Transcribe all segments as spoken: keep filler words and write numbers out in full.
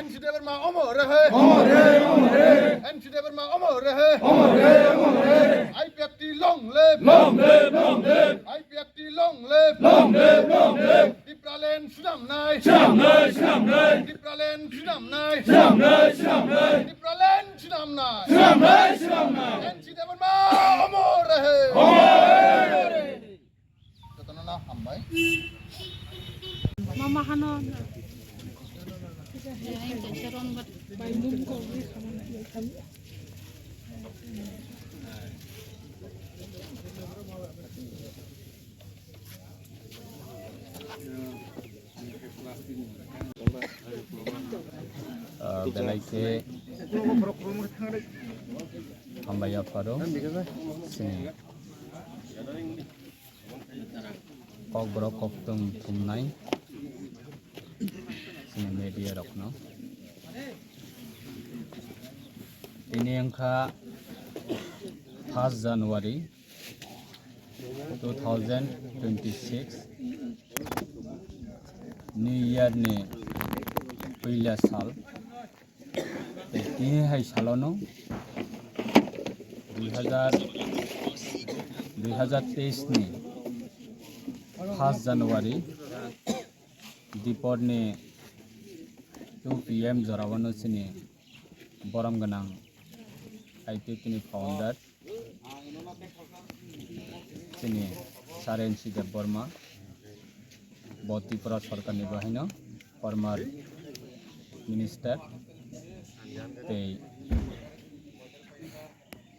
N C Debbarma amar rahe. Amar rahe, amar rahe. N C Debbarma amar rahe. Amar rahe, amar rahe. I P F T long live. Long live, long live. I P F T long live. Long live, long live. Tipraland swnamnai. Swnamnai, swnamnai. Tipraland swnamnai. Swnamnai, swnamnai. Tipraland swnamnai. Swnamnai, swnamnai. N C Debbarma amar rahe. Amar rahe. Jotono no hambai. Mama hano. Ah, belai khe hambai yapharo chini kokborok koktwm thumnai chini media rokno. Tini wngkha first January two thousand twenty-six, New Year ni puila sal. Tei tini hai salono dui hazar, dui hazar teis ni first January dipor ni two P M jorao no chini borom gwnang I P F T ni founder chini Sir N C Debbarma, bo Tripura sorkar ni bo haino former minister tei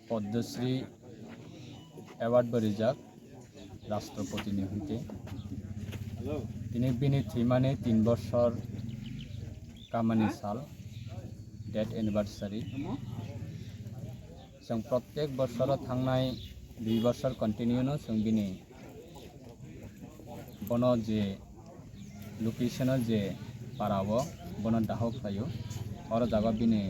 Padma Shri award bo rijak Rashtrapati ni hwnkhe. Tini bini thwimani tin bosor kamani sal, death anniversary. Chwng protek bosoro thangnai dui bosor continue no chwng bini bono je location o je para o bono daho khlaio, oro jaga bini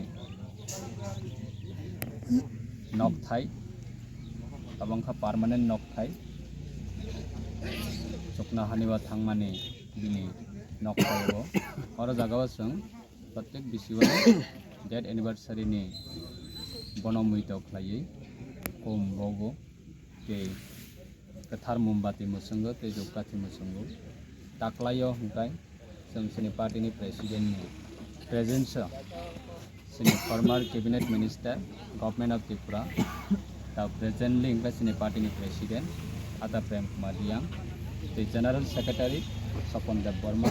nokthai tabok wngkha permanent nokthai, chuknohani o thangmani bini nokthai o, oro jaga o chwng protek bisi o death anniversary ni bono muito khlaiwi kum bogo. Tei kwthar mombati mwswngo tei dhupkathi mwswngo. Taklaio hwnkhe chwng chini party ni president ni presence o chini former cabinet minister, Government of Tripura, ta presently hwnkhe chini party ni president Ata Prem Kumar Reang, tei general secretary Sopon Debbarma,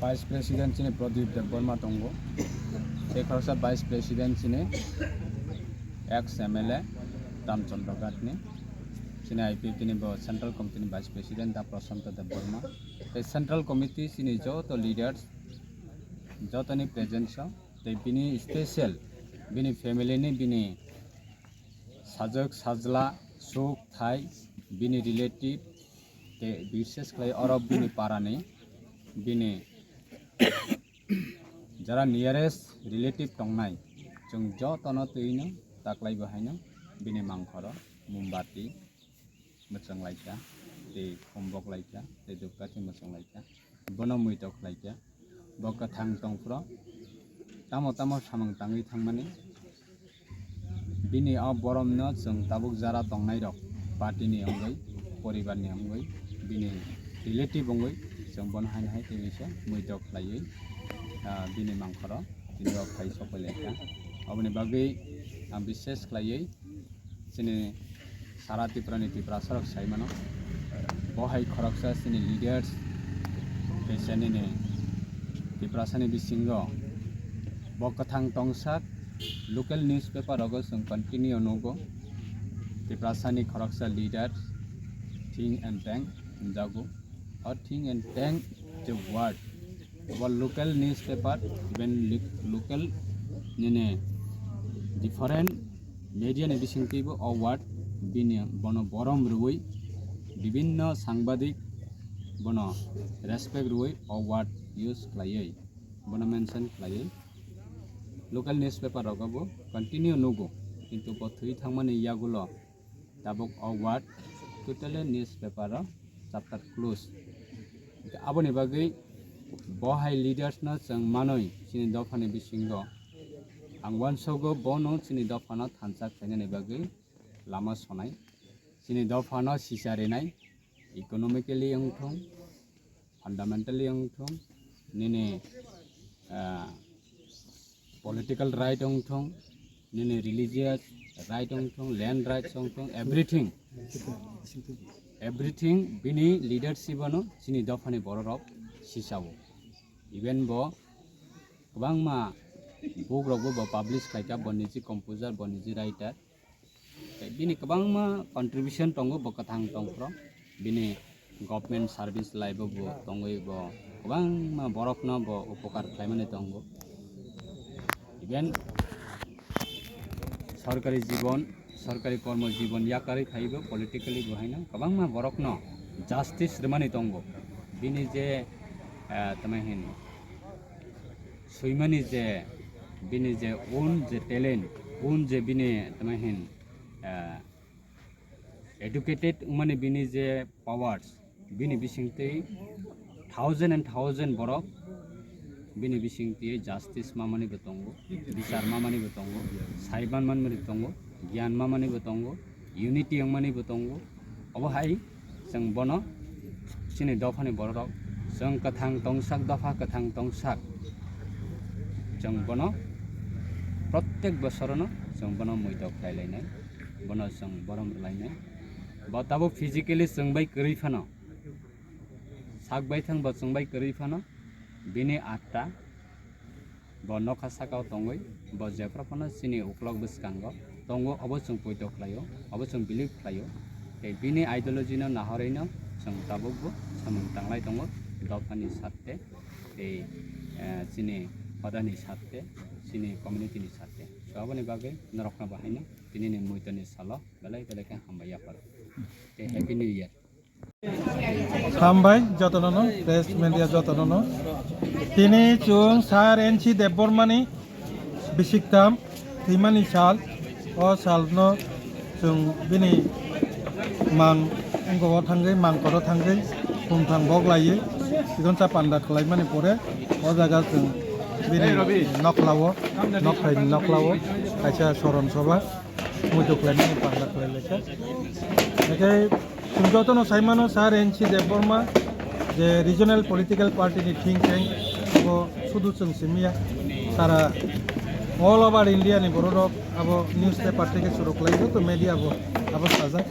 vice president chini Pradip Debbarma tongo, tei khoroksa vice president chini ex M L A Ramchandra Ghat ni, chini I P F T ni bo Central Committee ni Vice President Da Prasanta Debbarma, tei Central Committee chini joto leaders, jotoni presence o, tei bini special bini family ni bini sajwk sajla, suk thai, bini relative, tei bishes khlai oro bini parani, bini jara nearest relative tongnai, chwng jotono twino taklai bo haino bini mangkhoro mombati mwchwng laikha, tei khumbok laikha, tei dhupkathi mwchwng laikha, bono muito khlaikha. Bo kwthang tongphuru tamo tamo samung tangwi thangmani. Bini o boromno chwng tabuk jara tongnairok, party ni wngwi, poribar ni wngwi, bini relative wngwi chwng bono haino hai tei bisa muito khlaiwi, ah, bini mangkhoro tini o phai sokoi laikha. Aboni bagwi ang bishes khlaiwi chini sara Tripura ni Tiprasa rok sai mano. Bo hai khoroksa chini leaders, tei chini ni Tiprasa ni bisingo bo kwthang tongsak local newspaper rogo chwng continue nugo. Tiprasa ni khoroksa leaders think and tank hwnjago. Or think and tank je word, bo local newspaper, even li-, local nini different media ni bisingtwi bo o word bini bono borom rwui, bibinno sangbadik bono respect rwui o word use khlaiwi, bono mention khlaiwi local newspaper rogo bo continue nugo, kintu bo thwi thangmani yagulo tabuk o word totally newspaper o chapter close. Aboni bagwi Bo hai leaders no chwng manwi chini dophani bisingo ang uansogo bono chini dophano thansa khlainani bagwi lama sonai. Chini dophano sisa rinai, economically wngthung, fundamentally wngthung, nini, ah, political right wngthung, nini religious right wngthung, land rights wngthung, everything, everything bini leadership ano chini dophani bororok sisao. Even bo kwbangma book rokbo bo publish khlaikha, bo niji composer, bo niji writer. Tei bini kwbangma contribution tongo, bo kwthang tongphuru. Bini government service lai bo, bo tongwi bo kwbangma borokno bo upokar khlaimani tongo. Even sorkari jibon, sorkari kormo jibon yakarwi phaibo politically bo haino kwbangma borokno justice rwmani tongo. Bini je, eh, tamai hin swimani je, bini je own je talent, own je bini tamai hin, eh, educated wngmani bini je powers, bini bisingtwi thousand and thousand borok bini bisingtwi justice mamani bo tongo, bichar mamani bo tongo, saiban manmani tongo, giyan mamani bo tongo, unity wngmani bo tongo. Obo hai chwng bono chini dophani bororok, chwng kwthang tongsak, dopha kwthang tongsak, chwng bono prottek bosorono chwng bono muitok khlai lainai, bono chwng borom rwlainai. Bo tabuk physically chwng bai kwrwi phano, sak baithang bo chwng bai kwrwi phano, bini atta bo nokha sakao tongwi, bo jephru phano chini uklok bwskango tongo, obo chwng poito khlaio, obo chwng believe khlaio. Tei bini ideology no nahorwi no chwng tabukbo samung tanglai tongo, dophani sarte tei, eh, chini hodani sarte, chini community ni sarte. So, aboni bagwi norokno bo haino tinini muitoni salo belai belai khe hambai yapharo. Tei Happy New Year. Hambai jotono no, press media jotono no. Tini chwng Sir N C Debbarmani bisiktham thwimani sal, o salno chwng bini mang wngkho o thangwi, mang koro thangwi, khumthang bok laiwi, chikonsa panda khlaimani pore, o jaga chwng bini noklao, nokthai noklao kaisa soron soba muitu khlaimani panda khlai laikha. Hwnkhe chwng jotono saimano Sir N C Debbarma je regional political party ni think tank, abo sudu chwng simiya, sara all over India ni bororok abo newspaper theke suru khlai joto media bo abo sajak.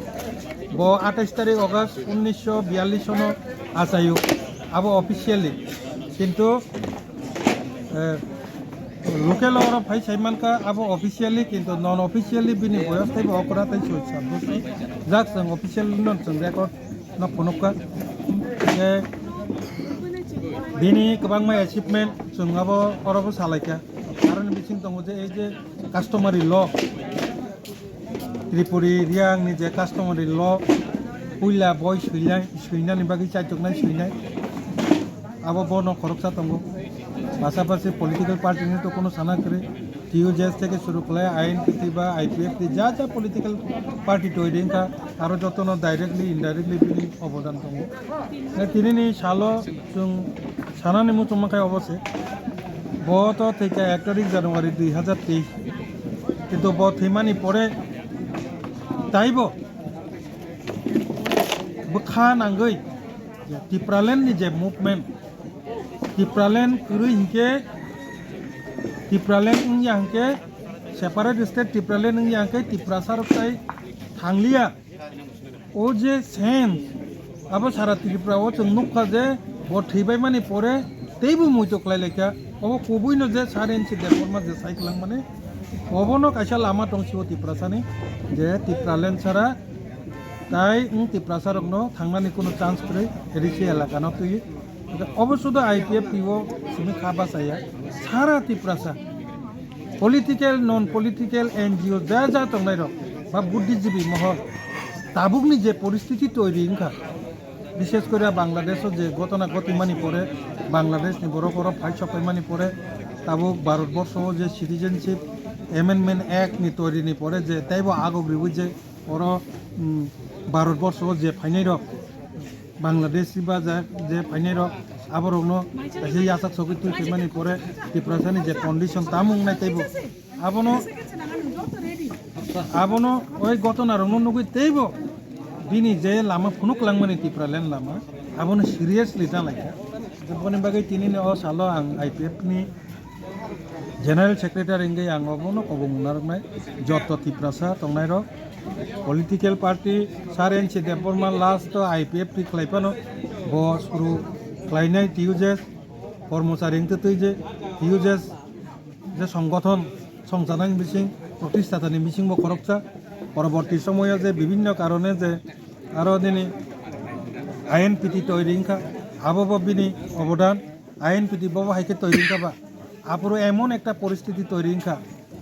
Bo atais tarik August unnisho biyallis sono achaio abo officially, kintu eh, local oro phai sai mankha abo officially, kintu non officially bini boyos teibo okra tei soi sat bosor. Jak chwng officially no chwng record no phunukha. Tei bini kwbangma achievement chwng abo oro bo salaikha. Aroni bising tongo je ei je customary law, Tripuri Riang ni je customary law, puila boi suinai, suinani bagwi chaituknai suinai, abo bono khoroksa tongo. Pasapasi political party ni to kono sana kwrwi, T U J S theke suru khlai I N P T ba I P F T ja ja political party toiri wngkha, aro jotono directly indirectly bini obodan tongo. Tei tinini salo chwng sanani muchungma khe obo se, bo to thwikha ek tarik January dui hazar teis, kintu bo thwimani pore taibo bwkha nangwi Tipraland ni je movement, Tipraland kwrwi hinkhe, Tipraland wngya hinkhe, separate state Tipraland wngya hinkhe Tiprasa rok tai thangliya. O je sense, abo sara Tripura o chwng nukha je bo thwibaimani pore teibo muitu khlai laikha. Obo kubuino je Sir N C Debbarma je sai kwlangmani, obono kaisa lama tong sio Tiprasani, je Tipraland sara tai wng Tiprasa rokno thangnani kuno chance kwrwi, risi elakano twi. Obo sudo I P F T o simi kha bachaya, sara Tiprasa political, non political, N G O ja ja tongnai rok ba buddhijibi mohor tabukni je poristiti toiri wngkha, bishes kore Bangladesh o je gotona gotimani pore, Bangladesh ni borok oro phai sokpaimani pore, tabuk Bharat borsho o je citizenship Amendment Act ni toiri ni pore je teibo agok riwi je oro, um, Bharat borsho o je phainai rok, Bangladesh ba je, je phainai rok, Aborokno kaisa yachak sogwi twi phaimani pore Tiprasani je condition tamo wngnai teibo abono, abono oi gotonarokno nugwi teibo bini je lama phunuk langmani Tipraland lama abono seriously ta laikha. Boni bagwi tinini o salo ang I P F ni General Secretary wngwi ang obono kobong narwknai. Joto Tiprasa tongnairok political party Sir N C Debbarma last o I P F T khlai phano bo suru khlainai T U J S kormochari wngtwi twi je T U J S je songgothon songchanani bising protishthatani bisingbo khoroksa poroborti somoyo je bibhinno karone je aro nini I N P T toiri wngkha, abobo bini obodan. I N P T bobo hai khe toiri wngkha ba? Aphuru emon ekta poristiti toiri wngkha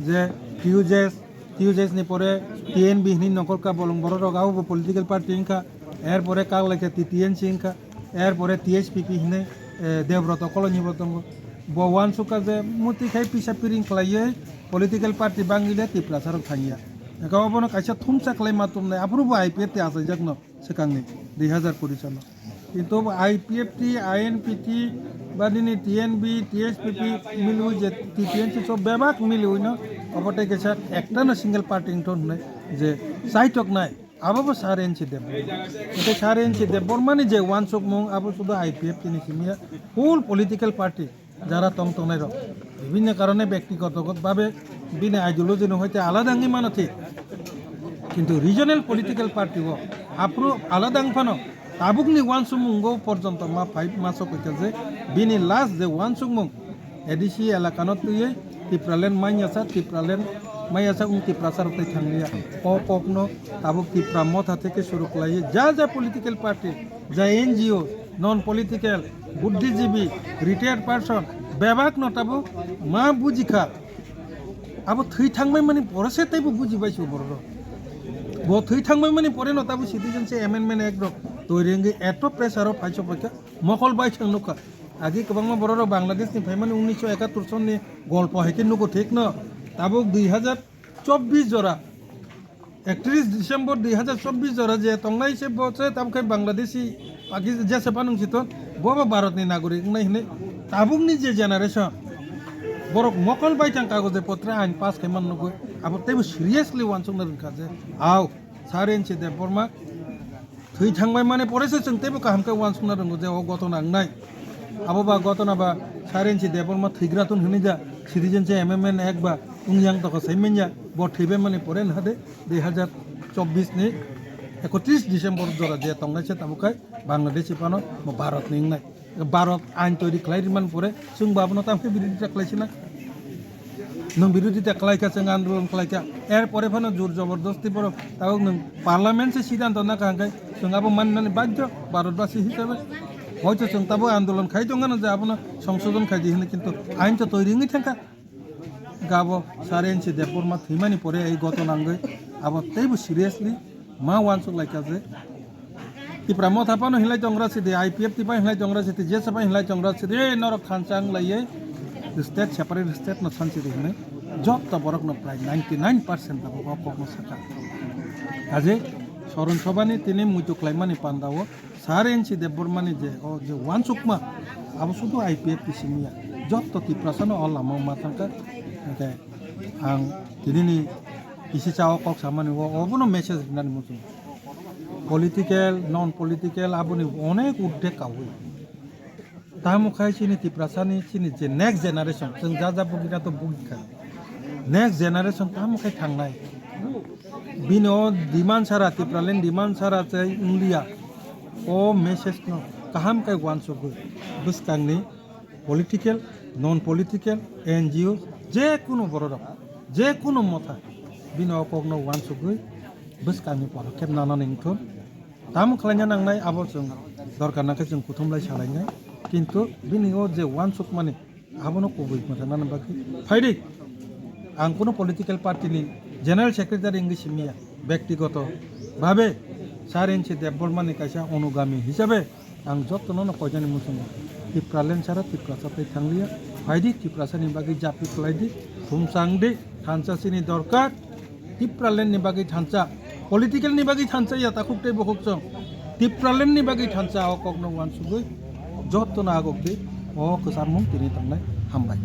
je T U J S, T U J S ni pore T N B hinwi nongkhorkha bolong bororok, abobo political party wngkha, er pore kak laikha T T N C wngkha, er pore T H P P hinwi, eh, Debroto Kolonyibo tongo. Bo uansukha je muti khai pisa piring khlaiwi political party bangwile Tiprasarok thangya. Eka obono kaisa thumsa khlai ma tumnai, aphuru bo I P F T achaijakno. Swkangni dui hazar kuri salo. Kintu I P F T, I N P T, ba nini T N B, T H P P miliwi je T T N C so bebak miliwi no obo tei kisa ekta no single party wngthon hwnwi je chaitok nai, abo bo Sir N C Debbarma. Hwnkhe Sir N C Debbarma ni je uansukmung abo sudu I P F T ni simi ya, full political party. Jara tong tongnai rok bibhinno karone byaktigoto bhabe bini ideology no hoite alada wngwi mano thik, kintu regional political party o aphuru alada wng phano tabukni uansukmungo porjonto ma phai ma sok kha je bini last je uansukmung A D C elaka no twiwi Tipraland manya sa, Tipraland manya sa wng Tiprasa rok tei thanglia. O kok no tabuk Tipra Motha theke suru khlaiwi ja ja political party, ja N G O, non political, buddhijibi, retired person, bebak no tabuk ma bujikha. Abo thwi thangbai mani pore se teibo bujibai se borok. Bo thwi thangbai mani pore no tabuk Citizenship Amendment Act rok toiri wngwi eto pressure o phaiso phaikha, mokol bai thang nukha. Agi kwbangma borok rok Bangladesh ni phaimani unnish ekattor sonni golpo hai khe nugo thik no. Tabuk dui hazar chobbish jora, ektrish December dui hazar chobbish jora je tongnai se bo se tabuk khai Bangladeshi, Pakistan, jese panung siton, bo bo Bharat ni nagorik wngnai hinwi tabuk ni je generation borok mokol bai thang kagoje potre ain pass khai man nugwi abo teibo seriously uansukna rwngkha je, au, Sir N C Debbarma thwi thangbai mani pore se chwng teibo kaham khe uansukna rwngo je o gotona wngnai. Abo ba gotona ba Sir N C Debbarma thwigra thun hwnwi ja Citizenship Amendment Act ba wng yang tokha sai manya, bo thwibai mani pore wngkha de dui hazar chobbish ni ekotris December jora je tongnai se tabuk khai Bangladeshi phano bo Bharat ni wngnai. Bharat ain toiri khlai rimani pore chwng bo abono tamo khe birodita khlai sina. Nwng birodita khlai kha, chwng andolon khlai kha. Er pore phano jor jobordosti borok tabuk nwng parliament se siddhanto nakha hwnkhe chwng abo mannani badhyo Bharatbasi hisabe. Hoito chwng tabuk andolon khai tongkha no je abono songsodhon khai di hwnwi, kintu ain to toiri wngwi thangkha. Gabo Sir N C Debbarma thwimani pore ei gotona wngwi abo teibo seriously ma uansuk laikha je Tipra Motha phano hinlai tongra sidi, I P F T phano hinlai tongra sidi, jesa phano hinlai tongra sidi, ei norok thansa wng laiye state separate state no sansi di hinwi jotto borok no prai ninety nine percent abo o kok no sakha. Kaje Soron Sobha ni tini muitu khlaimani panda o Sir N C Debbarma ni je o je uansukma abo sudu I P F T simi ya, jotto Tiprasa no o lama o ma thangkha. Hwnkhe ang tini ni kisi cha o kok samani o obono message rinani muchung. Political, non political aboni onek urdhe kaui. Tamo khai chini Tiprasani chini je next generation, chwng ja ja bugina to bugikha. Next generation tamo khai thangnai. Bini o demand sara, Tipraland demand sara chai wnglia. O message no kaham khai uansugwi bwskangni political, non political, N G O, je kunu bororok, je kunu motha bini o kokno uansugwi bwskangni podokhep nanani wngthun. Tamo khlaina nangnai abo chwng dorkar nangkhe chwng kuthumlai salainai, kintu bini o je uansukmani abono kubui mwthangna bagwi phaidi. Ang kuno political party ni general secretary wngwi simiya, byaktigoto bhabe Sir N C Debbarma ni kaisa onugami hisabe ang jotono no koinani muchungo Tipraland sara Tiprasa tei thangliya. Phaidi Tiprasa ni bagwi japi khlaidi, thumsangdi, thansa chini dorkar. Tipraland ni bagwi thansa, political ni bagwi thansa ya takhuk tei bukhuk chwng. Tipraland ni bagwi thansa o kokno uansugwi Jotono agok di o kwcharmung tini tongnai. Hambai.